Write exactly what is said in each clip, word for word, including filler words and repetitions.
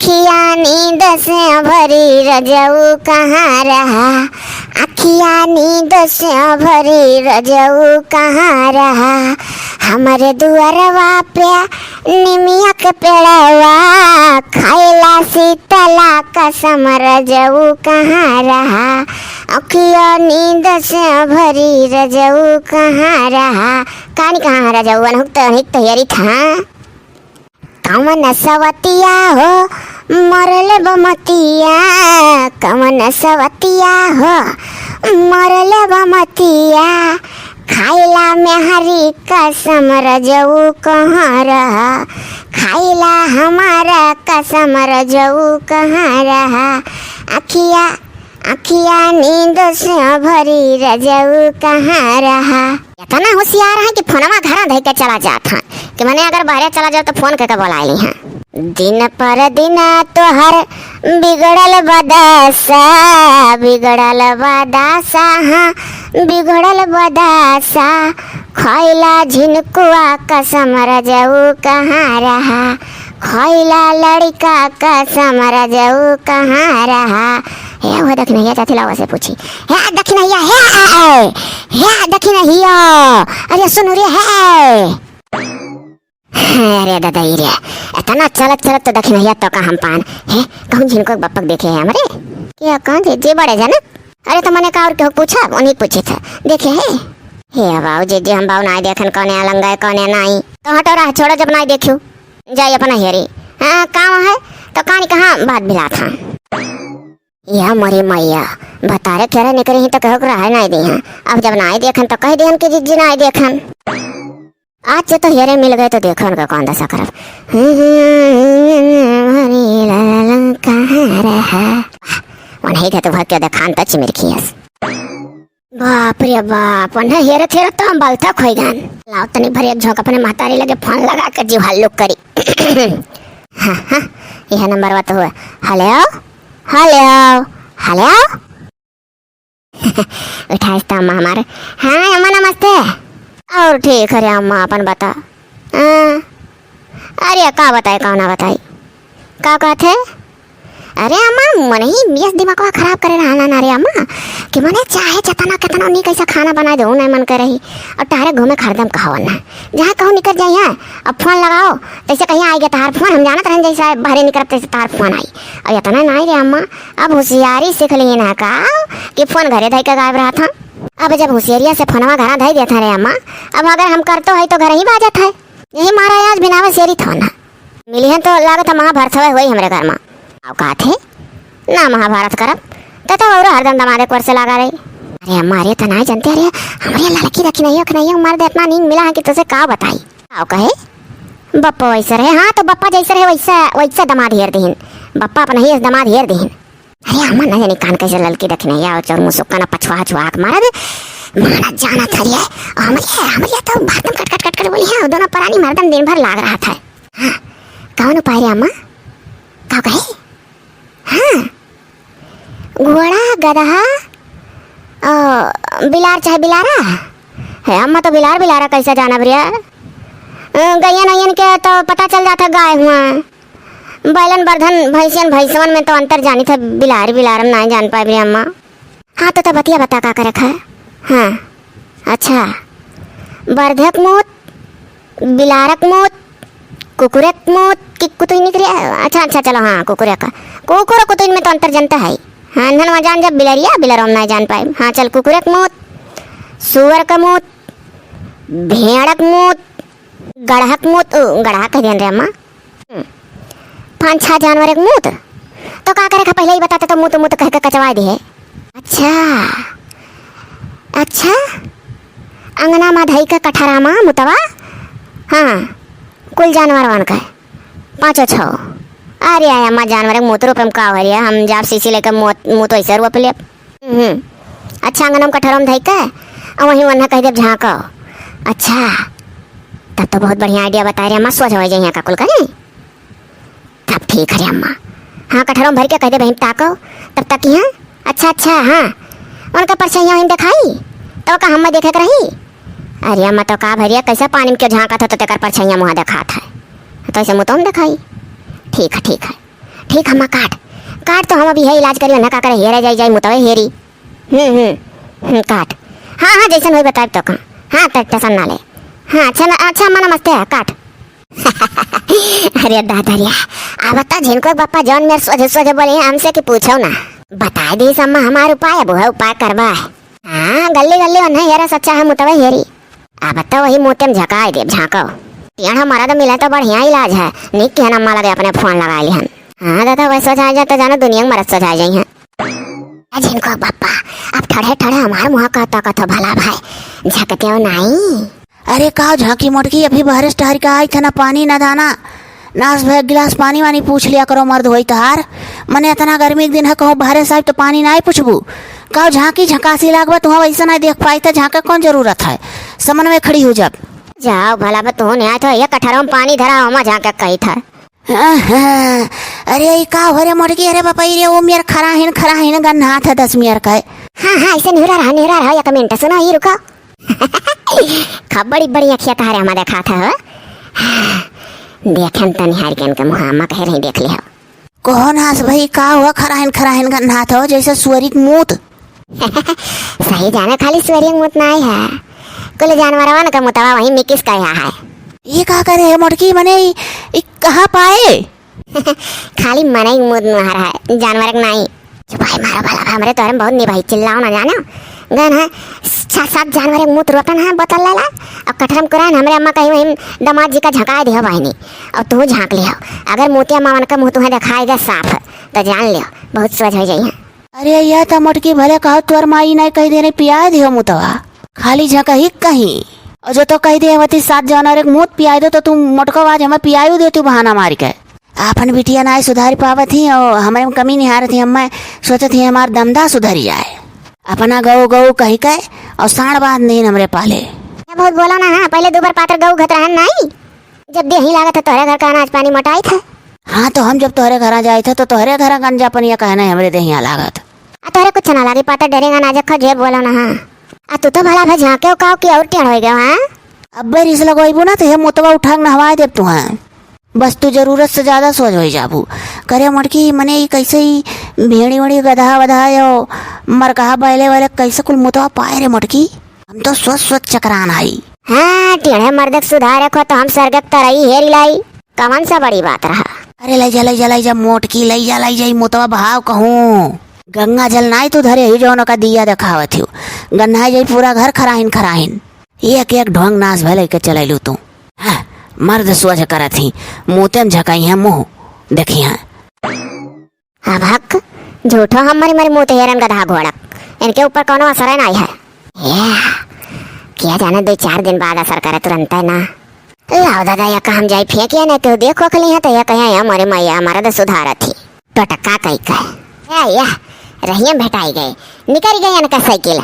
अखिया नींद से भरी रजऊ कहाँ रहा, अखिया नींद से भरी रजऊ कहाँ रहा। हमरे दुअरवा पे निमिया के पेड़वा, खइला शीतला कसम रजऊ कहाँ रहा। अखिया नींद से भरी रजऊ कहाँ रहा। कहानी कहाँ है रजऊ, अनहुक तो अनहिक तैयारी था। कवन सवतिया हो मरले बमतिया, कवन सवतिया हो मरले बमतिया, खाइला मेहरी कसम रजऊ कहाँ रहा, खाइला हमारा कसम रजऊ कहाँ रहा। अखिया, अखिया नींद से भरी रजऊ कहाँ रहा। इतना होशियार है कि फोनवा घरा धइ के चला जात है कि मने अगर बहरे चला जाओ तो फोन करके बुला ली है। दिन पर दिन तोहर बिगड़ल बदासा, बिगड़ल बदासा, हाँ, बिगड़ल बदासा। खइला झिनकुआ कसम रजऊ कहाँ रहा, खइला लड़का कसम रजऊ कहाँ रहा। हे वो दखिनहिया जाथी लावा से पूछी, हे दखिनहिया, हे, हे, हे दखिनहिया, अरे सुन रे, हे। अरे दादा, ई रे, इतना चलत चलत तो दखिनहिया तो का हम पान। हे, कहूँ झिनको के बप्पक देखे है हमरे? क्या कौन जे, जे बड़े जन? अरे तो मने का और केहू पूछा, उन्हीं पूछे था। देखे है? हे बाऊ जी, जी हम बाऊ नाई देखन, कौने अलंग है, कौने नाई। तो हटो रहा, छोड़ो, जब नाई देखियो। जाई अपना हेरी। हाँ, काम है, तो कहानी कहाँ बात भिला था। या मोरी मैया, बतारे केरे निकरी ही तो केहू के रहे नाई दी हैं। अब जब नाई देखन तो कह दिहन कि जिज्जी नाई देखन। आज जे तो हेरे मिल गए तो देखो उनका कौन दशा करब। कहाँ रहा? उन्हीं के तो भर के देखान तो चिमिर खियस। बाप रे बाप, उन्हें हेरे थेरे तो हम बलता खोई गन। लाओ तनी भर एक झोंक अपने महतारी लगे फोन लगा के जीव हल्लुक करी। हाँ, हाँ, यह नंबर वा तो हुआ। हेलो, हेलो, हेलो। उठाइस त अम्मा हमार। हाँ अम्मा नमस्ते। और ठीक है रे अम्मा, अपन बता। हाँ। अरे का बताई, का ना बताई, का कहत है? अरे अम्मा, मन ही मियस दिमागवा खराब करे रहा ना रे अम्मा, कि मने चाहे जतना केतना नीक ऐसा खाना बनाए दे, उ नहीं मन करे ही। और टहरे घूमे खरदम कहावन ना, जहाँ कहूँ निकल जाई है, अब फोन लगाओ, जैसे कहीं आई गया तहार फोन, हम जानत रहन जैसे बहरे निकलब तैसे तहार फोन आई। और इतना नहीं रे अम्मा, अब होशियारी सीख ली ना का, कि फोन घरे धई के गायब रहत है। अब जब होशियारिया से फोनवा घरा धई देत है रे अम्मा, अब अगर हम करतो है तो घर ही बाजत है। यही मारा आज बिना होशियारी था ना। मिली है तो लागत है महाभारत हवे होई हमरे घर में। आओ कहत है, ना महाभारत करब, त तो और हरदम दमादे कोर से लागा रही। अरे अम्मा, अरे तो नहीं जानते, अरे हमरे लड़की रखी नहीं हो, कि नहीं हो, मर्द इतना नीक मिला है कि तुझे का बताई। आओ कहे, बप्पा वैसे रहे, हाँ तो बप्पा जैसे रहे वैसा, वैसा दमाद हेर दिहिन। बप्पा अपना ही दमाद हेर दिहिन। अरे अम्मा, ना जानी कान कैसे ललकी दखिनैया और चोर मुसुक्का ना पछुआ छुआ के मारा दे। मारा जाना था रे। हमरे, हमरे तो हरदम कट, कट, कट, कट बोली है। दोनों परानी मर्दन दिन भर लाग रहा था। हाँ, कौन उपाय रे अम्मा? का कहे? हाँ, घोड़ा, गदहा, ओ, बिलार चाहे बिलारा? हे अम्मा, तो बिलार, बिलारा कैसे जानब रे? अ, गैयन, वैयन के तो पता चल जाता गाय हुआ। बैलन बरधन, भैंसियन, भैंसवन में तो अंतर जानी था, बिलारी बिलारम नाहीं जान पाए रे अम्मा। हाँ, तो, तो बतिया बता का करे खा? हाँ, अच्छा, बरधक मूत, बिलारक मूत, कुकुरक मूत कि कुतुई निकरे? अच्छा, अच्छा, चलो, हाँ, कुकुरक। कुकुर कुतुई में तो अंतर जनता है। हाँ, नन वहाँ जान जब बिलरिया, बिलरम नाहीं जान पाए। हाँ, चल, कुकुरक मूत, सुअर का मूत, भेड़क मूत, गड़हक मूत, उ, गड़हा कह दियन रे अम्मा। हम्म। पाँच छह जानवर एक मूत। तो का करे खा, पहले ही बताते तो मूत, मूत कह के कचवा दिहे। अच्छा, अच्छा, अंगना मा धई के कठरा मा मुतवा। हाँ, कुल जानवर वन के पाँचों छो। अरे आया अम्मा, जानवर एक मूत रूप में का हो रहा, हम जाब सीसी लेके मूत, मूत ऐसे रूप लेब। हम्म। अच्छा, अंगनम कठरम धई के, आ वहीं वन्हा कह देब झाँको। अच्छा, तब तो बहुत बढ़िया idea बताए रे अम्मा, सोच हो जाए यहाँ का कुल का नहीं। तब ठीक है रे अम्मा। हाँ, कठरम भर के कह देब, "बहिन ताको।" तब तक यहाँ, "अच्छा, अच्छा, हाँ।" उनका परछाइयाँ वहीं दिखाई, तो का हम देखे के रही? अरे अम्मा, तो का भरिया, कैसे पानी में क्यों झाँकत हो, तो तेकर परछाइयाँ मुँह दिखात है, तो ऐसे मुँह तो हम दिखाई। ठीक है, ठीक है। ठीक, हम्मा काट, काट तो हम अभी है इलाज करी, ना का करे, हेरे जाई, जाई मुतवे हेरी। हम्म, हम्म, हम्म, काट। हाँ, हाँ, जैसन होई बताइब तो का। हाँ, त टेंशन ना ले। हाँ, अच्छा ना, अच्छा, अम्मा नमस्ते है, काट। अरे दादा रे, अब तो झिनको के बप्पा जौन मेर सोझे सोझे बोले हैं हमसे कि पूछो ना। बताइ दी अम्मा हमार उपाय, अब वह उपाय करबा है। हाँ, गल्ली गल्ली ओन्हे हेरे से अच्छा है मुतवे हेरी। अब तो वही मुते में झकाई देब, झाँको। टेढ़ा मरद मिले तो बढ़िया इलाज है। नीक किहन अम्मा लगे अपने फोन लगाइ लिहन। हाँ दादा, वह सोझाइ जाए तो जानो दुनिया के मरद सोझाइ जाइहैं। ए झिनको बप्पा, अब ठड़े ठड़े हमार मुँह का ताकत हो भला भाई, झकते हो नाई। अरे का झाँकी मोटकी, अभी बहरे से टहर के आई थे ना, पानी ना दाना, नास भए गिलास पानी वानी पूछ लिया करो, मर्द होई तहार। मने इतना गर्मी के दिन है, कहूँ बहरे से आइब तो पानी नाई पूछबू? का झाँकी झकासी लागबा, तुहाँ वैसे नाई देख पाई था, झाँके कौन जरूरत है, समन में खड़ी हो जाब। जाओ भला बा, तू नहीं आए तो एक कठरवा में पानी धरा, ओमा झाँके कही था। हाँ, हाँ। अरे, ई का हो रे मोटकी? अरे बापा, ई रे, ओ मेर खराहिन, खराहिन गन्हात है दस मेर का। हाँ, हाँ, ऐसे निहुरा रहा, निहुरा रहा, एक मिनट, सुनो, ई रुको। खब बड़ी, बड़ी अखिया तहारे हमा देखात है, हो? देखेन तनी हार के इनके मुँह, अम्मा कहे रही, देख ले हो। कौन हस भाई, का हुआ खराहिन, खराहिन गन्हात हो, जैसे सुअरी के मूत? सही जाने खाली सुअरिया के मूत नाई है, कुल जानवरवन का मुतवा वही मिकिस कहा है। ये का करे है मोटकी, मने ई, ई कहाँ पाए? खाली मनई के मूत नुहार है, जानवर के नाई। चुपाई मारो भला, हमरे तोहरे में बहुत निभाई, चिल्लाओ ना जानो। गन है, छह सात जानवर के मूत रोपन है, बोतल लेला, और कठरम कुरान हमरे अम्मा कही वही दमाद जी का झकाए दियो बहिनी, और तू झाँक लियो। अगर मोतिया मावन का मुँह तुम्हें दिखाई गए साफ, तो जान लियो, बहुत सोझ हो जाई है। अरे, यह त मोटकी भले कहो, तोर माई नाई कही देने पियाए दियो मुतवा। खाली झकही कहीं। और जो तो कही दे, वती सात जानवर एक मूत पियाए दो, तो तू मोटको आज हमें पियायु दे, तू बहाना मार के। आपन बिटिया नाई सुधारी पावत ही, और हमरे में कमी निहारत ही, हमें सोचत ही हमार दमदा सुधरी जाए। अपना गऊ गऊ कही के, और साँड़ बांध नीन हमरे पाले। ये बहुत बोला ना, हाँ, पहले दो बार पातर गऊ घत रहन नाई। जब देही लागत है तोहरे घर का अनाज पानी मोटाइत है। हाँ, तो हम जब तोहरे घरा जाइत है, तो तोहरे घरा गंजा पनिया कहना है हमरे देहिया लागत। आ तोहरे कुछ ना लागी, पातर डेरेंग अनाज खा जे बोलो ना, हाँ। आ तू तो भला भा झाँके उकाओ कि और टेढ़ हो गयो, हाँ? अब्बे रिस लगोइबू ना, तो ये मुतवा उठा के नहवाए देब तू, हाँ। बस तू जरूरत से ज्यादा सोझ हो जाबू। करे मोटकी, मने ई कैसे ही भेड़ी वेड़ी गधा वधा यो मरकहा बैले वाले कैसे कुल मुतवा पाए रे मोटकी? हम तो सोच सोच चकरान आई। हाँ, टेढ़े मर्द के सुधारे को तो हम स्वर्ग के तरई हेरी लाई। कवन सा बड़ी बात रहा? अरे लई जा, लई जा, लई जा मोटकी, लई जा, लई जा, ई मुतवा बहाव कहूँ। गंगा जल नाई तू धरे ही जौन का दिया देखावत हियो। गन्हाई जाई पूरा घर खराहिन खराहिन। एक एक ढोंग नास भले के चलैलू तू। हाँ, मर्द सोझ करत ही, मुते में झकाई है मुँह, देखी हाँ। अब हक, झूठो हम मरी मरी मुँह हेरन गधा घोड़क, इनके ऊपर कोनो असर नाई है। ये, क्या जाने दो चार दिन बाद असर करे, तुरंत है ना। लाओ दादा, या काम जाई फेंक या नहीं तो देखो खली है तो या कहे या मरे मैया हमारा तो सुधारत ही। टटका कई कहे। या, या, रहिए भेटाई गए, निकल गए इनका साइकिल।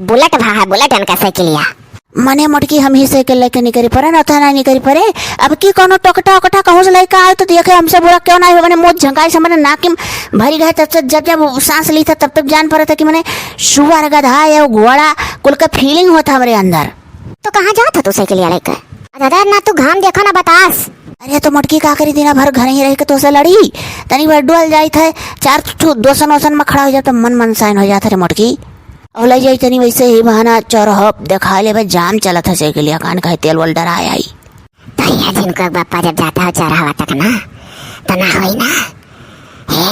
बुलेट भा है, बुलेट इनका साइकिल या। मने मोटकी हम ही साइकिल लेके निकरी पड़े ना, था ना निकरी पड़े। अब की कोनो टोकटा ओकटा कहूँ से लइका आए तो देखे हमसे बुरा क्यों ना हो, मने मुँह झंकाई से मने नाक में भरी गए, तब से जब जब सांस ली था तब तब जान पड़ा था कि मने सुअर गधा या घोड़ा कुल का फीलिंग होता हमरे अंदर। तो कहाँ जात है तू साइकिल या लेके? दादा ना तू घाम देखा ना बतास। अरे तो मोटकी का करी, दिना भर घर ही रह के तो से लड़ी, तनी भर डोल जाई था, चार ठो दोसन ओसन में खड़ा हो जाता मन मनसाइन हो जाता रे मोटकी। और ले जाई तनी वैसे ही बहाना चौराहा देखा लेबे, जाम चलत है साइकिलिया कान कहे तेल वोल डराए आई। भैया जिनको बापा जब जाता हो चौराहा तक ना, तो ना होई ना। हे,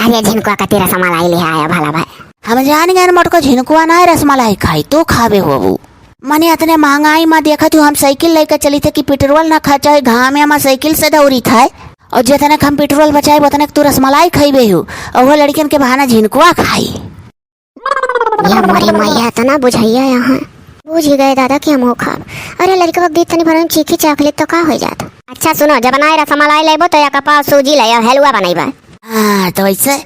अरे झिनकुआ कती रसमलाई ले आया भला भाई। हम जान गए मोटको झिनकुआ ना है रसमलाई खाई, तू खाबे होबू। मने अतने महंगाई मा देखत हूँ हम साइकिल लेकर चली थे कि पेट्रोल ना खर्चा है, घामे मा साइकिल से दौड़ी था। और जितने हम पेट्रोल बचाए उतने तू रसमलाई खाइबे हो, और वो लड़कियन के बहाना झिनकुआ खाई। ये मोरी मैया, इतना बुझैया यहाँ। बूझ ही गए दादा कि हम हो खाब। अरे लड़कवा के दी तनी भरन चीखी चाख ले तो का हो जात। अच्छा सुनो, जब ना रसमलाई लेबो तो एक पाव सूजी ले, हलवा बनैबा। हाँ, तो ऐसे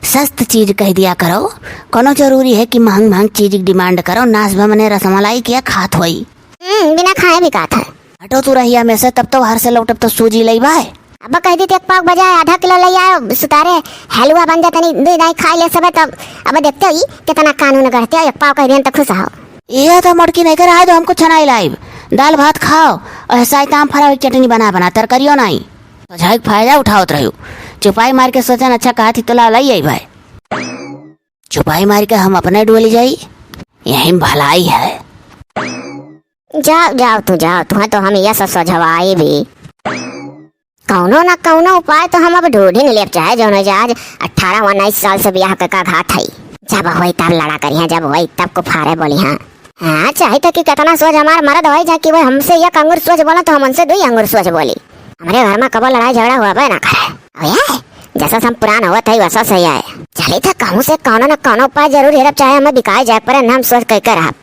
सस्त चीज कह दिया करो, कोनो जरूरी है कि महंग महंग चीज की डिमांड करो, नास भा मने रसमलाई किया खात होई। हम्म, बिना खाए भी खात है। हटो तू रहिया में से, तब तो बाहर से लौटब तो सूजी लैबा है। अब कह दी तो एक पाव बजाय आधा किलो ले आयो, सुतारे हलवा बन जा, तनी दो दाई खाई ले सबे, तब अब देखते ही कितना कानून गढ़ते हो, एक पाव कह दियन तो खुश हो। ये तो मोटकी नहीं कर, आए तो हमको छनाई लाइब, दाल भात खाओ और साइत आम फरा हुई चटनी बना बना, तरकारियों नहीं। तो झाई फायदा उठावत रहो, चुपाई मार के सोचन अच्छा कहा थी, तो लाव लाई आई भाई। चुपाई मार के हम अपने डोली जाई, यही भलाई है। जाओ, जाओ तू जाओ, तुहें तो हम यह सब सोझवाई भी। कौनो ना कौनो उपाय तो हम अब ढूंढ ही लेब, चाहे जौन हो जाए। आज अठारह उन्नीस साल से बियाह के का घात है, जब होई तब लड़ा करिहा, जब होई तब कुफारे बोलिहा। हाँ, चाहे तो कि कितना सोझ हमार मरद होई जा कि वो हमसे एक अंगुर सोझ बोला तो हम उनसे दुई अंगुर सोझ बोली। हमरे घर में कबो लड़ाई झगड़ा हुआ बे ना करे। अब ये जैसा हम पुरान होत है वैसा सही है। चली तो कहूँ से कौनो ना कौनो उपाय जरूर हेरब, चाहे हमें बिकाए जाए पड़े ना, हम सोच कह के रहब।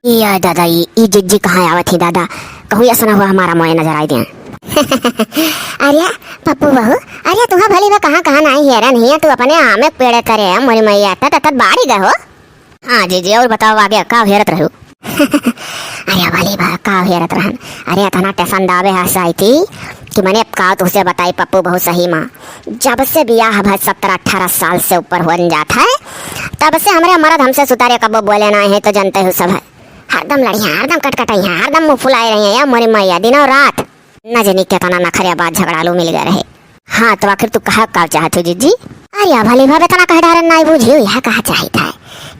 ई यार दादा, ई, ई जिज्जी कहाँ आवत ही दादा? कहूँ ऐसा ना हुआ हमारा मोए नजर आई दिया। अरे पप्पू बहू, अरे तुहा भली बा कहाँ कहाँ नाई हेरन हिया, तू अपने आमे के पेड़े तरे है, मोरी मैया, तत तत बाड़ी गए हो। हाँ जीजी, और बताओ आगे का हेरत रहू? अरे भली बा का हेरत रहन? अरे इतना टेंशन दावे हंस आई थी कि मने अब का तुझसे बताई पप्पू बहू, सही माँ। जब से बियाह भा सत्रह अठारह साल से ऊपर होन जात है, तब से हमरे मरद हमसे सुतारे कबो बोले ना है, तो जानते हो सब है। हरदम लड़िया, हरदम कटकटैया, हरदम मुंह फुलाए रही है या मोरी मैया, दिनों रात। न जानी केतना नखरेबाज झगड़ालू मिल गए रहे। हाँ, तो आखिर तू कहा का चाहत हो जीजी? अरे भली भाभी, इतना कह डारन नाई बुझियो, यह कहा चाहित है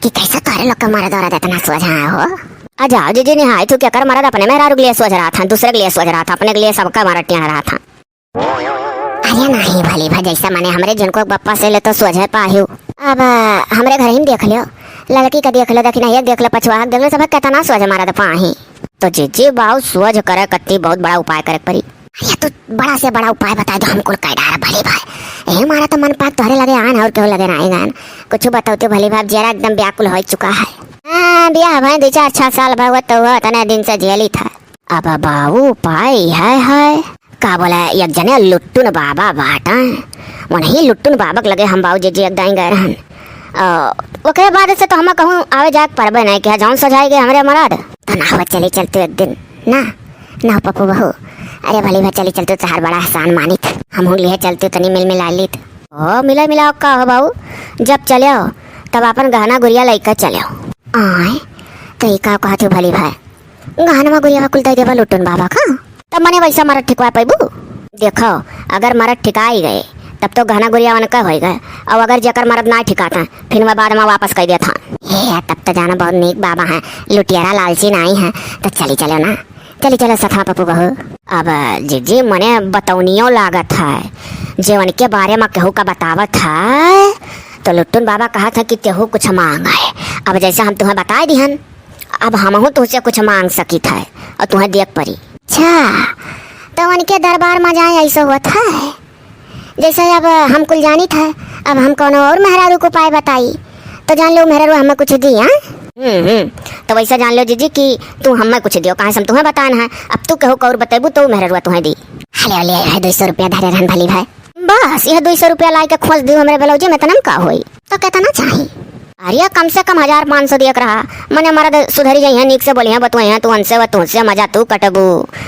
कि कैसे तोरे लोग के मरद औरत इतना सोझा हो? आ जाओ जीजी, निहाय तू क्या कर, मरद अपने मेहरारू के लिए सोच रहा था, दूसरे के लिए सोच रहा था, अपने के लिए सबका मरद टिया रहा था। अरे नहीं भली भा, जैसा मने हमरे जिनको बप्पा से ले तो सोझे पाहियो। अब हमरे घर ही में देख लियो, लड़की का देख लो, दखिना एक देख लो, पछुआ देख लो, सब कितना सोझे मरद पाही। तो जीजी बाऊ सोझ करे कत्ती बहुत बड़ा उपाय करे के पड़ी। अरे तू बड़ा से बड़ा उपाय बताई दो, हम कुल कह डारा भली भाई। ए मारा तो मन पाक तोहरे लगे आन और केहू लगे ना आएगा आन। कुछ बताओ तो भली भाई, जरा एकदम व्याकुल हो चुका है। हाँ, ब्याह भाई दो चार छह साल भगवत तो हुआ, तने दिन से झेली था। अब बाऊ उपाय है, है। का बोला, एक जने लुट्टुन बाबा बाटा, वही लुट्टुन बाबा के लगे हम बाऊ जीजी एक दाई गए रहन। अ, ओकरे बाद से तो हम कहूँ आवे जाए के परबे नहीं किया, जौन सजाए गए हमरे मरद। तो ना हो, चली चल तू एक दिन, ना, ना पप्पू बहू। अरे भली भाई चली चल तू, तहार बड़ा एहसान मानित, हम हूँ लिए चल तू तनी मिल मिला लीत। ओ मिला मिला का हो बाऊ, जब चले हो तब अपन गहना गुरिया लइका चले हो। आए, तो ई का कहत हो भली भाई, गहनवा गुरिया कुल दे देबा लुटुन बाबा का? तब मने वैसा मरद ठिकवा पैबू? देखो, अगर मरद ठिकाई गए, तब तो गहना गुरिया उनका होई गए, और अगर जेकर मरद ना ठिकाता, फिर मैं बाद में वापस कह देता। हे, तब तो जाना बहुत नीक बाबा हैं, लुटियारा लालची नाई हैं, तो चली चलो ना, चली चलो सथा पप्पू बहू। अब जीजी मने बतौनियो लागत है, जे उनके बारे में केहू का बतावत है, तो लुट्टुन बाबा कहत है कि तेहू कुछ मांग है। अब जैसे हम तुम्हें बताए दिहन, अब हमहू तुहसे कुछ मांग सकित है और तुहें देख परी। अच्छा, तो उनके दरबार में जाए ऐसा होत है? जैसे अब हम कुल जानित है, अब हम कौनो और मेहरारू को उपाय बताई, तो जान लो मेहरारू हमें कुछ दी, हाँ? हम्म, हम्म। तो वैसा जान लो जीजी कि तू हमें कुछ दियो, काहे से हम तुम्हें बतान है, अब तू केहू का और बतेबू तो मेहरारू तुहें दी। हले, हले, है दो सौ रुपया धरे रहन भली भाई। बस, यह दो सौ रुपया लाई के खोज दियो हमरे ब्लाउज में, इतना में का होई? तो कितना चाही? अरे, कम से कम हजार पाँच सौ दियक रहा। मने मरद सुधरी जाई हैं, नीक से बोली हैं, बतुआई हैं, तू उनसे, वो तुमसे, मजा तू कटबू।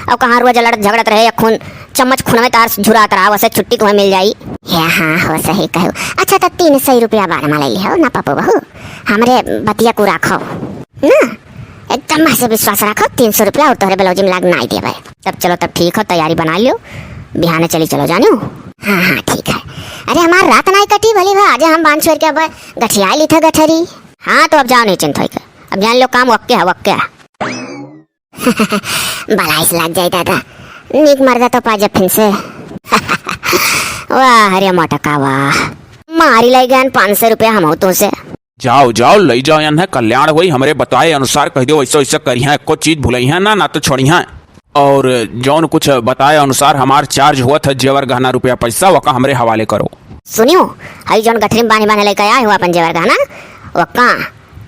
अब कहाँ रोज लड़त झगड़त रहे, एक खून चम्मच खून में तार झुरात रहा, वैसे छुट्टी तुम्हें मिल जाई। हे हाँ, हो सही कहू। अच्छा, तो तीन सौ रुपया बार में ले लिहो ना पप्पू बहू, हमरे बतिया को राखो ना, एकदम से विश्वास रखो, तीन सौ रुपया और तोहरे ब्लाउज में लाग नाई देबे। तब चलो, तब ठीक हो, तैयारी बना लियो, बिहाने चली चलो जानियो। हाँ, हाँ, ठीक है। अरे, हमार रात नाई कटी भली भा, आज हम बांध छोड़ के अब गठिया ली था गठरी। हाँ, तो अब जाओ निश्चिंत होइके, अब जान लो काम वक्के है, वक्के है। बलाइस लग जाए दादा, नीक मर्दा तो पा जब फिन से। वाह रे मोटका वाह, मारी ले गए पाँच सौ रुपया हम हो तुमसे। जाओ, जाओ, लई जाओ, यन्हे कल्याण होई। हमरे बताए अनुसार कह दियो, वैसे, वैसे करिहें, एको चीज भुलइहें ना, ना तो छोड़िहें। और जौन कुछ बताए अनुसार हमार charge हुआ था, जेवर गहना, रुपया, पैसा, वका हमरे हवाले करो। सुनियो, हई जौन गठरी में बांधे, बांधे लेके आए हो अपन जेवर गहना, वका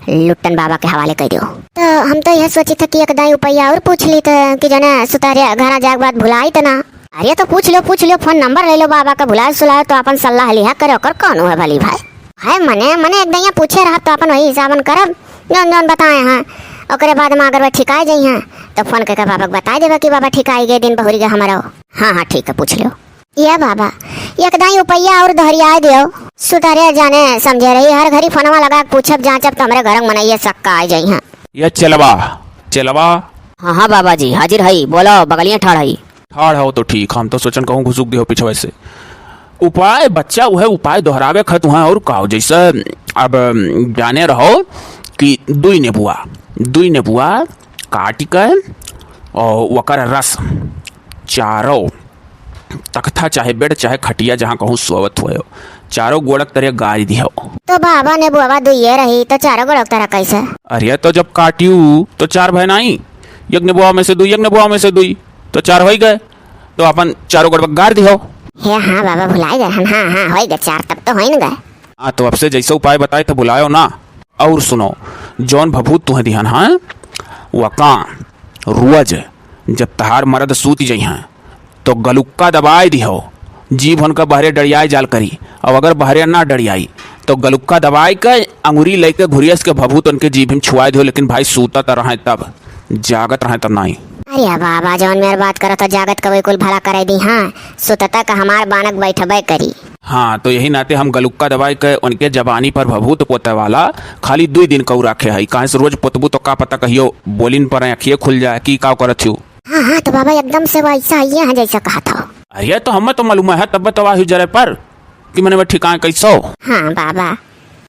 लुट्टन बाबा के हवाले कर दियो। तो हम तो यह सोची था कि एक दाई उपैया और पूछ ली था कि जने सुतारे घरा जाए के बाद भुलाई तो ना। अरे तो पूछ लो, पूछ लो, फोन नंबर ले लो बाबा का, भुलाए सुलाए तो अपन सलाह लिहा करे, ओकर कौन हुआ भली भाई। है मने, मने एक दइया पूछे रहब तो अपन वही हिसाबन करब, जौन जौन बताए हैं। ओकरे बाद में अगर वह ठिकाए जाई हैं तो फोन करके बाबा के बताए देबे कि बाबा ठिकाई गए दिन बहुरी गए हमारा। हाँ, हाँ, ठीक है, पूछ लियो। ये बाबा, एक दाई उपैया और दोहरिया दियो। सुधरे जाने समझे रही, हर घड़ी फोनवा लगा के पूछब जांचब तो हमरे घर में मनइये सक्का आ जाई हैं। ये चेलवा, चेलवा। हाँ, हाँ बाबा जी, हाजिर हई, बोलो, बगलिया ठाड़ हई। ठाड़ हो तो ठीक, हम तो सोचन कहूँ घुसुक दियो पिछवे से। उपाय बच्चा, उहे उपाय दोहरावे क ह तुहैं, और का हो। जैसे अब जाने रहो कि दुई नेबुआ, दुई नेबुआ काटि के और ओकर रस चारो तख्ता चाहे बेड चाहे खटिया जहाँ कहूँ सोवत हुए हो, चारो गोड़क तरे गारि दिहो। तो बाबा नेबुआ दुइये रही, तो चारो गोड़क तरे कैसे? अरे तो जब काटियू तो चार भय नाई, एक नेबुआ में से दुई, एक नेबुआ में से दुई, तो चार होइ गए। तो अपन चारो गोड़वा गारि दिहो। हे हाँ बाबा, भुलाए गए हन। हाँ, हाँ, होइ गए चार, तब तो होइन गए। हाँ, तो अब से जैसे उपाय बताए तो भुलायो ना। और सुनो, जौन भभूत तुहैं दिहन, हाँ, वका रोज जब तहार मरद सूति जइहैं, तो गलुक्का दबाए दिहो, जीभ उनका बहरे डरियाए जाल करी। और अगर बहरे ना डरियाई, तो गलुक्का दबाए के अंगुरी लइके घुरियस के भभूत उनके जीभ में छुआए दिहो, लेकिन भाई सूतत रहैं तब, जागत रहैं तब नाई। अरे बाबा, जौन मेर बात करत हो, जागत के वही कुल भला करे दी। हाँ, सुतता का हमार बानक बैठबे करी। हाँ, तो यही नाते हम गलुक्का दबाए के उनके जबानी पर भभूत पोते वाला खाली दुई दिन कऊ राखे हई, काहे से रोज पोतबू तो का पता कहियो बोलिन पर अखिए खुल जाए कि का करत हियो। हाँ, हाँ, तो बाबा एकदम से वैसा ही है जैसा कहा था। अरे तो हमें तो मालूम है, तब तो वाहु जरे पर कि मने वह ठिकाए कैसो। हाँ बाबा।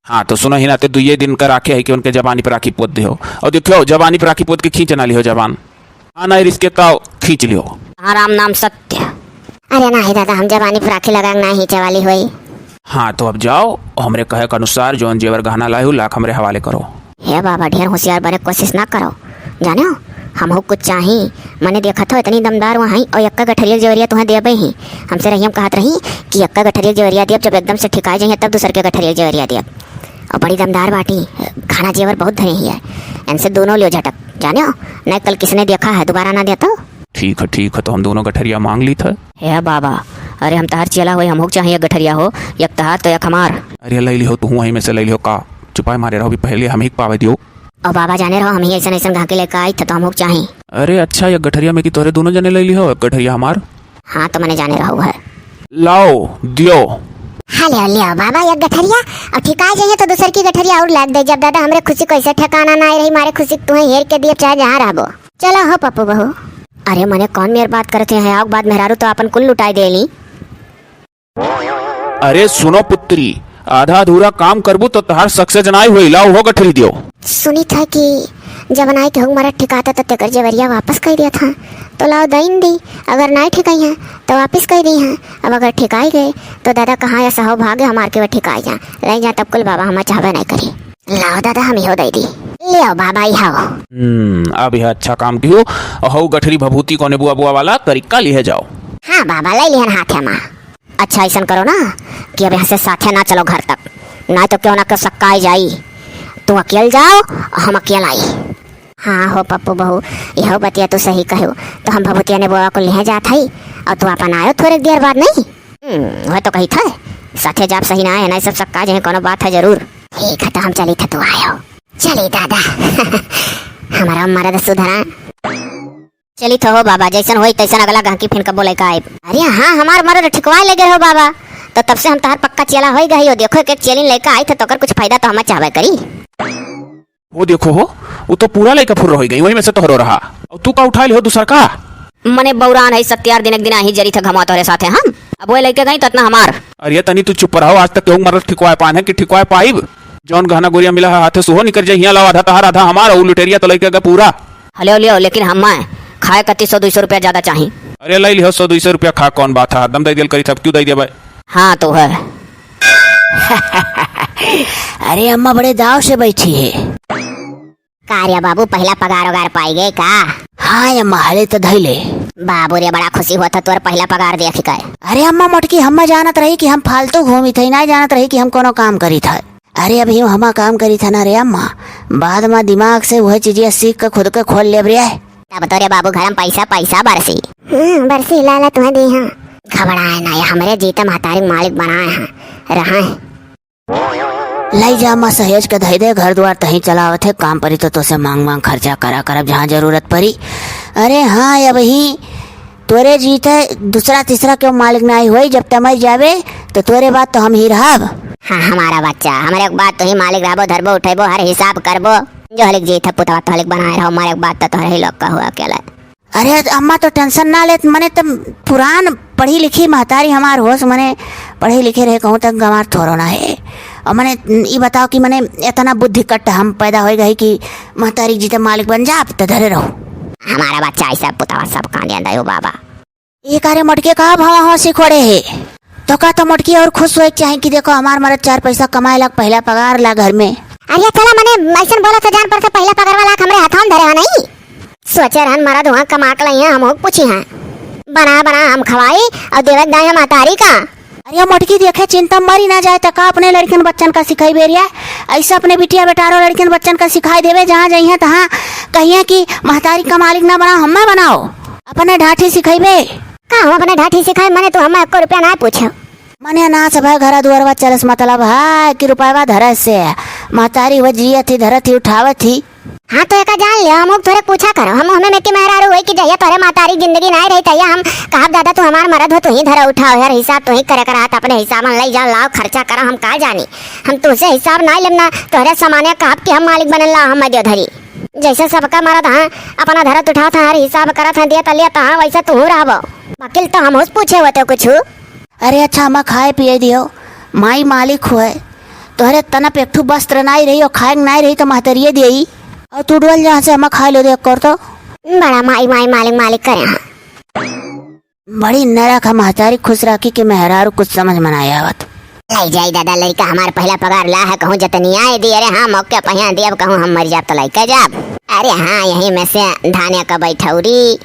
हाँ, तो सुनो ही नाते दुइये दिन का राखे है कि उनके जबानी पर राखी पोत दिहो। और देखियो, जबानी पर राखी पोत के खींच ना लिहो जबान। हाँ, नहीं रिस्के तो खींच लिहो। हाँ, राम नाम सत्य। अरे नाही दादा, हम जबानी पर राखी लगाए नाही चवाली होई। हाँ, तो अब जाओ, हमरे कहे के अनुसार जौन जेवर गहना लाए हो, लाख हमरे हवाले करो। हे बाबा, ढेर होशियार बने के कोशिश ना करो। जाने हो, हमहू कुछ चाही। मने देखत हो, इतनी दमदार वहाँ और यक्का गठरिया जेवरिया तुम्हें देबे ही। हमसे रहीम कहत रही कि यक्का गठरिया जेवरिया देब, जब एकदम से ठिकाए जाइए, तब दूसर के गठरिया जेवरिया देब। और बड़ी दमदार बाटी, खाना जेवर बहुत धरे ही है। इनसे दोनों लियो झटक, जाने हो, नहीं कल किसने देखा है, दोबारा ना देता। ठीक है, ठीक है, तो हम दोनों गठरिया मांग ली था। हे बाबा, अरे हम तहार चेला होई, हमहू के चाहिए गठरिया हो, एक तहार तो एक हमार। अरे लई लिहो, तू वहीं में से लई लिहो का? चुपाए मारे रहो, भी पहले हम ही के पावे दियो। और बाबा जाने रहो, हम ही ऐसन ऐसन घाके लेके आई थे, तो हमहू के चाही। अरे अच्छा, एक गठरिया में कि तोहरे दोनों जने लई लिहो, एक गठरिया हमार। हाँ, तो मने जाने रहो है। लाओ, दियो। हाँ, लियो, लियो बाबा, एक गठरिया, और ठिकाए जाइए तो दूसर की गठरिया और लाग दे। जब दादा हमरे खुशी कैसे ठिकाना ना आई रही, मारे खुशी तुम्हें हेर के दिए, चाहे जहाँ रहबो। चलो हो पप्पू बहू। अरे मने कौन मेर बात करते हैं, आओ बाद मेहरारू तो अपन कुल लुटाई देली। अरे सुनो पुत्री, आधा अधूरा काम करबू तो तहार success नाई होई, लाओ हो गठरी दियो। सुनी था कि जब नाई केहू मरद ठिकाता तो तेकर जेवरिया वापस कर दिया था, तो लाओ दइन दी, अगर नाई ठिकाई है तो वापस कर दी है। अब अगर ठिकाई गए तो दादा कहाँ या सहो भागे हमार के वह ठिकाई जा, ले जा तब कुल बाबा हमार चाहबे नहीं करी। लाओ दादा, हम इहो दे दी। लियो बाबा, इहो। हम्म, अब यह अच्छा काम कियो। हऊ गठरी भभूति कोने बुआ बुआ वाला करिका लिहे जाओ। हाँ बाबा, ले लिहन हाथे मा। अच्छा, ऐसन करो ना कि अब यहाँ से साथे ना चलो घर तक, ना तो क्यों ना क्यों सक्का आई जाई। तू अकेल जाओ, हम अकेल आई। हाँ हो पप्पू बहू, इहो बतिया तू सही कहो। तो हम भभूतिया ने बुआ को लिहे जात हई, और तू अपन आयो थोड़े देर बाद नहीं। हम्म, वह तो कही था, साथे जाब सही ना है, ना सब सक्का जे कोनो बात है जरूर। ठीक है, तो हम चली थे, तू आयो। चली दादा। हमारा मरद सुधरा। चली थे हो बाबा, जैसन होई तैसन अगला गहकी फिन कबो लेके आइब। अरे हाँ, हमार मरद ठिकवाए लगे हो बाबा, तो तब से हम तहार पक्का चेला होई गई हो। देखो, एक एक चेलिन लेके आई थे, तो ओकर कुछ फायदा तो हमें चाहबे करी। वो देखो हो, वो तो पूरा लइका फुर्र होइ गई, वही में से तोहरो रहा। और तू का उठा लिहो दूसर का? मने बौरान है, सत्यार दिन एक दिन आही जरी थे घमा तोहरे साथे हम। अब वो लइके गई तो इतना हमार। अरे तनी तू चुप रहो, आज तक केहू मरद ठिकवाए पान है कि ठिकवाए पाइब? जौन गहना गुरिया मिला है हाथे सुहो निकर जाई, हियाँ लाओ, आधा तहार आधा हमार, और लुटेरिया तो लइके गए पूरा। हलियो लियो, लेकिन हमें खाए कती सौ दुई सौ रुपया ज्यादा चाही। अरे लई लिहो, सौ दुई सौ रुपया खा, कौन बात है, हरदम दे दियल करी, थब क्यों दे देबे? हाँ तो है। अरे अम्मा बड़े दाव से बैठी है। का रे बाबू, पहला पगार वगार पाई गए का? हाँ अम्मा, हले तो धैले। बाबू रे, बड़ा खुशी होत है तोर पहला पगार देख के। अरे अम्मा मोटकी, हम जानत रही कि हम फालतू घूमी थे, ना जानत रही कि हम कोनो काम करी था। अरे अभी हम हमा काम करी था ना रे अम्मा, बाद में दिमाग से वह चीजिया सीख के खुद के खोल लेब रे। तब तो रे बाबू घर में पैसा पैसा बरसी। हम्म, बरसी लाला तुम्हें दी हाँ। घबराए ना, ये हमरे जीते महतारी मालिक बनाए हैं, रहा है। लई जा अम्मा, सहेज के धई दे, घर द्वार तहीं चलावत है, काम परी तो तोसे मांग मांग खर्चा करा करब जहाँ जरूरत परी। अरे हाँ, अब ही तोरे जीते दूसरा तीसरा क्यों मालिक नाई होई, जब ते मर जाबे तो तोरे बाद तो हम ही रहब। हाँ, हमारा बच्चा, हमरे बाद तो ही मालिक रहबो, धरबो, उठेबो, हर हिसाब करबो। जो हलिक जीते पुतवा तो हलिक बनाए रहो, मारे बाद तो तोहरे ही लोग का हुआ अकेला। अरे अम्मा तो tension ना लेत, मने तो पुरान पढ़ी लिखी महतारी हमार होस, मने पढ़े लिखे रहे कहूँ तक गंवार थोरो ना है। और मने ई बताओ कि मने इतना बुद्धि कट्ट हम पैदा होइ गए कि महतारी जी त मालिक बन जाब त धरे रहो। हमारा बच्चा ऐसा पुतवा सब कांदे दयो बाबा। ये कारे मोटकी का भावा हंसी खोड़े है? तो का तो मोटकी और खुश होए के चाही कि देखो हमार मरद चार पैसा कमाए लाग, पहला पगार ला घर में। अरे चला मने ऐसन बोला तो जान पर से पहला पगार वाला हमरे हाथों में धरे है नहीं। सोचे रहन मरद वहाँ कमा के लइहे, हम होक पूछी हैं। बना बना हम खवाई और देवे दाई हम महतारी का। अरे मोटकी देखे चिंता मरी ना जाए त का अपने लड़कन बच्चन का सिखाई बेरिया? ऐसे अपने बिटिया बेटारो लड़कन बच्चन का सिखाई देवे, जहाँ जइहे तहाँ कहिए कि महतारी का मालिक ना बनाओ, हमें बनाओ, अपने ढाठी सिखाइबे। का हम अपने ढाठी सिखाई? मने तू हमें एको रुपया ना पूछो। मने ना सब है घरा दुआरवा चलस मतलब है कि रुपयवा धरस से महतारी वो जियत ही धरत ही उठावत ही। हाँ तो एका जान लियो, हम थोड़े पूछा करो, हम हमें मेकी मेहरारू होई कि जहिया तोहरे महतारी जिंदगी नाई रही तहिया हम कहब दादा तू हमार मरद हो, तू ही धरा उठाओ यार, हिसाब तू ही करे करा, अपने हिसाब में लई जा लाओ खर्चा करा, हम का जानी, हम तुझसे हिसाब नाई लेम ना, तोहरे सामाने कहब कि हम मालिक बनन ला हम मदियो धरी। जैसे सबका मरद हाँ अपना धरत उठात हाँ, हर हिसाब करत हाँ, दिया तलिया तहाँ वैसे तू रहबो। वकील तो हम पूछे होते कुछ। अरे अच्छा, हमें खाए पिए दियो, माई मालिक होए, तोहरे तना पे एक ठू वस्त्र नाई रही और खाए के नाई रही तो महतरिये देई, और तू डोल जहाँ से हमें खाए लो दे कर तो। बड़ा माई माई मालिक मालिक करे हाँ। बड़ी नरक है महतारी खुश राखी के मेहरारू कुछ समझ में नाई आवत। लई जाई दादा लड़का हमार पहला पगार ला है कहूँ जतनिया दिए रे हाँ मौके पहिया दियब कहूँ हम मर जाब तो लइके जाब। अरे हाँ यही में से धाने का बैठौरी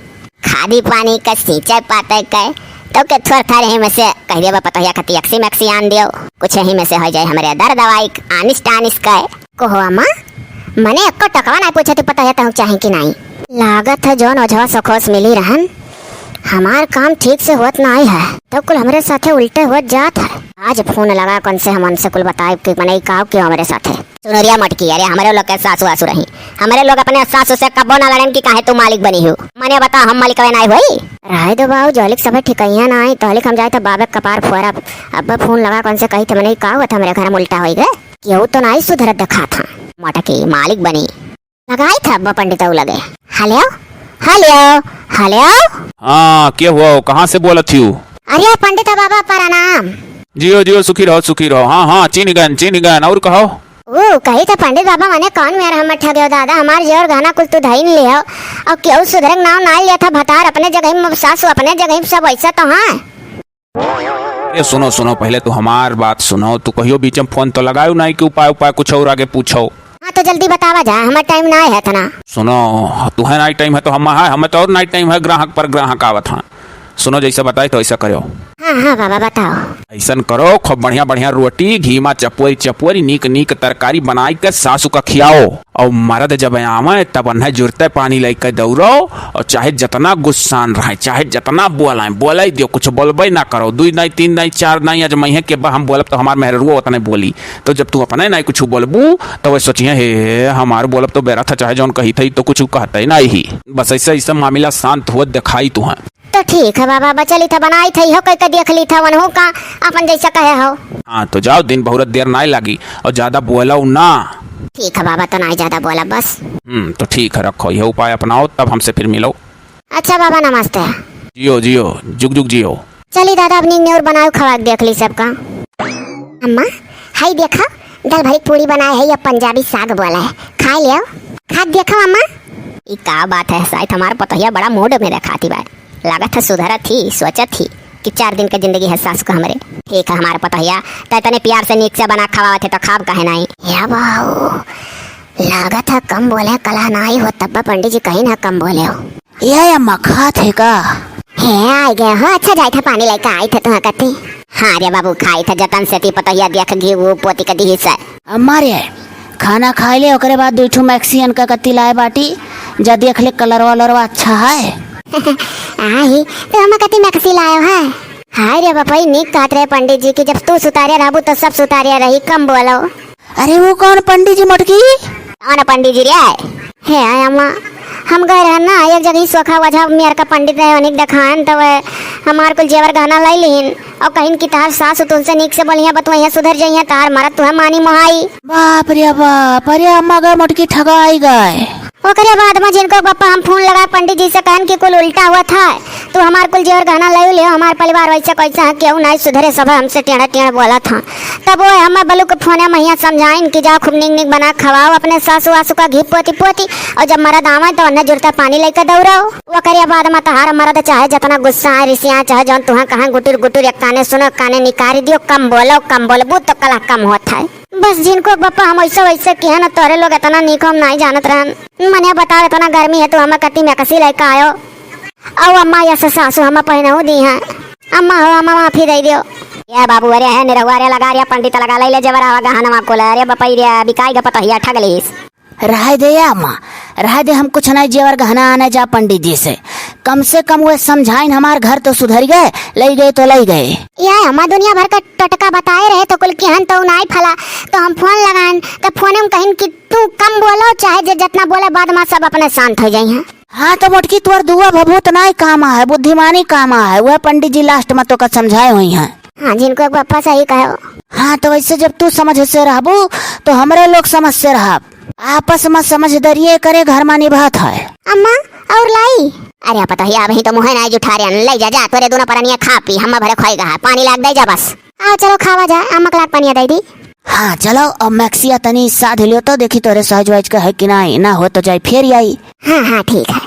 खादी पानी के सींचे पाते के तो के थोर थार यही में से कह देबा पतोहिया खाती अक्सी मैक्सी आन दियो। कुछ यही में से हो जाए हमरे दर दवाई आनिस टानिस के। कोहो अम्मा, मने एको टकवा नाई पूछे थे पतोहिया तहु चाहे कि नाई। लागत है जौन ओझवा सखोस मिली रहन, हमार काम ठीक से होत नाई है, तो कुल हमरे साथे उल्टे होत जात है। आज फोन लगा कौन से हम उनसे कुल बताए कि मने का क्यों हमरे साथे। सुनरिया मटकी, अरे हमरे लोग के सासू आसू रही, हमरे लोग अपने सासू से कब्बो ना लड़न कि काहे तू मालिक बनी हो। मने बता हम मालिक नाई होई। रहे दो बाऊ, जौलिक सभे ठिकैया ना आई, तौलिक हम जाए तो बाबे कपार फोरब। अब फोन लगा कौन से कही थे मने का हुआ था हमरे घर में उल्टा होई गए। केहू तो नाई सुधरत देखात हाँ। मटकी मालिक बनी। लगाई था अब्बा पंडितऊ लगे। हेलो, हेलो, हेलो। हाँ, के हुआ? कहाँ से बोलत हियो? अरे पंडित बाबा प्रणाम। जियो, जियो, सुखी रहो, सुखी रहो। हाँ, हाँ, चिन्ह गन, चिन्ह गन। और कहो। ओ, कही था पंडित बाबा, मने कौन मेर हम ठगे हो दादा, हमार जेवर गहना कुल तू धई नहीं लियो। और केहू सुधरे के नाव ना लिया था भतार अपने जगह में, सासू अपने जगह में, सब ऐसा तो हाँ। ए, सुनो, सुनो, पहिले तू हमार बात सुनो। तू कहियो बीच में फोन तो लगायो नाई कि उपाय, उपाय कुछ और आगे पूछो। हाँ, तो जल्दी बतावा जा, हमार टाइम ना है इतना। सुनो, तुहे नाई टाइम है तो हम है, हमें तो और नाई टाइम है, ग्राहक पर ग्राहक आवत हाँ। सुनो, जैसे बताए तो ऐसा करो। हाँ, हाँ बाबा, बताओ। ऐसन करो, खूब बढ़िया, बढ़िया रोटी, घी मा चपोरी, चपोरी, नीक, नीक तरकारी बनाई के सासू का खियाओ। और मरद जब आवे, तब अन्हे जुरते पानी लइके दौड़ो, और चाहे जतना गुस्सान रहे, चाहे जतना बोलाए, बोले दियो, कुछ बोलबे ना करो। दुई नाई, तीन नाई, चार नाई, आज मैं के बा हम बोलब तो हमार मेहररुआ उतने बोली। तो जब तू अपने नाई कुछ बोलबू, तो वह सोचिए, "हे, हमार बोलब तो बेरा था, चाहे जौन कही था, तो कुछ कहते ही नाई ही।" बस ऐसे, ऐसे मामला शांत हुआ दिखाई तुहे। तो ठीक है बाबा, बचली था बनाई था, इहो कह के देख ली था, वनहु का अपन जैसा कहे हो। हाँ, तो जाओ, दिन बहुरत देर नाई लागी और ज्यादा बोलाओ ना। ठीक है बाबा, तो नाई ज्यादा बोला बस। हम्म, तो ठीक है, रखो, यह उपाय अपनाओ, तब हमसे फिर मिलो। अच्छा बाबा, नमस्ते। जियो, जियो, जुग जुग जियो। चली दादा, अब नीक नेउर बनाओ, खवा के देख ली सबका। अम्मा, हाई देखा, दाल भरी पूरी बनाए है या पंजाबी साग बोला है, खा लियो, खा के देखो अम्मा। ई का बात है, शायद हमार पतोहिया बड़ा मूड में देखाती बा। लागत है सुधरत ही, सोचत ही कि चार दिन के जिंदगी है सासु का हमरे। ठीक है हमार पतोहिया, तै तने प्यार से नीक से बना खवावत है तो खाब काहे नाई। या बाऊ, लागत है कम बोले कला नाई हो, तब्बा पंडित जी कहीं ना कम बोले हो। ये अम्मा खात है का? हे, आइ गए हो, अच्छा जाइत है पानी लेके आइत है तुहाँ कती। हाँ रे बाबू, खाइत है जतन से ती पतोहिया देख घी वो पोती के दिही से। अम्मा रे, खाना खाइ ले, ओकरे बाद दुइ ठो मैक्सी अनका कत्ती लाए बाटी, जा देख ले कलरवा वलरवा अच्छा है। आही, तो हम कत्ती मैक्सी लायो है। हाय रे बपई, नीक कहत रहे पंडित जी कि जब तू सुतारे रहबू तो सब सुतारे रही, कम बोलो। अरे वो कौन पंडित जी मोटकी? कौन पंडित जी रे? हे अम्मा, हम गए रहन ना, एक जगह सोखा वझा मेर का पंडित रहे, उन्हीं के देखाएन, तब हमार कुल जेवर गहना लाई लीन। और कहिन कि तहार सास तुमसे नीक से बोलिया, बतुआइया सुधर जइया, तहार मरद तुहे मानी मोहाई। बाप रे बाप, अरे अम्मा गए मोटकी ठगाई गए। ओकरे बाद में जिनको पापा हम फोन लगा पंडित जी से कहन कि कुल उल्टा हुआ था, तू हमार कुल जेवर गहना लइ लियो, हमार परिवार वइसे कइसे है, केहू नाहीं सुधरे, सब हमसे टेढ़ा टेढ़ा बोलत हैं। तब वो हमें बलू के फोने महिया समझाइन कि जाओ खूब निक निक बना खवाओ, अपने सासू वासू का घी पोती पोती, और जब मरद आवे तो उन्हें जुरता पानी लइके दौड़ाओ। ओकरे बाद में तहार मरद चाहे जतना गुस्सा आए, रिसिया, चाहे जौन तुहाँ कहाँ गुटुर गुटुर एक काने सुनो, एक काने निकारी दियो, कम बोलो, कम बोलबू तो कला कम होत है। बस जिनको बप्पा हम वइसे वइसे किहे न, तोरे लोग इतना नीक हम नाहीं जानत रहन। मने बताओ, इतना गर्मी है, तू हमें कती में कसी लइके आयो। आओ अम्मा, या से सासू हमें पहिनहू दी हैं। अम्मा हो, हमें माफी दइ दियो। ए बाबू, अरे है निरहुआ, अरे लगा रे पंडित, लगा लइ ले जेवर आवा गहनवा कुल, अरे बपई रे, बिकाई ग पतोहिया ठग लीस। रहे दे या अम्मा, रहे दे, हम कुछ नाहीं जेवर गहना आने जा पंडित जी से। कम से कम वे समझाइन, हमार घर तो सुधर गए, लइ गए तो लइ गए। या अम्मा दुनिया भर का टोटका बताए रहे तो कुल किहन तो नाहीं फला, तो हम फोन लगाइन तो फोने में कहिन कि तू कम बोलो, चाहे जे जतना बोले, बाद में सब अपने शांत होइ जइहैं। हाँ, तो मोटकी तोर दुआ भभूत नाहीं काम आहे, बुद्धिमानी काम आहे, वह पंडित जी last में तोका समझाए होइहैं। हाँ, जिनको एक बप्पा सही कहो। हाँ, तो वइसे जब तू समझ से रहबू, तो हमरे लोग समझ से रहब। आपस में समझदारिये करे घर में निभात है। अम्मा, और लाई? अरे पतोहिया, अबहीं तो मुँहे नाहीं जुठारे हन, लइ जा, जा, तोरे दूनो परनिया खा पी, हम्मा भरे खोएगा है, पानी लाग दइ जा बस। आओ चलो खावा जाए, अम्मा कलाक पनिया दइ दी। हाँ चलो, अब मैक्सिया तनी साध लियो तो देखी तोरे सहज वहज के है कि नाहीं, ना हो तो जाई फेर आई। हाँ हाँ ठीक है।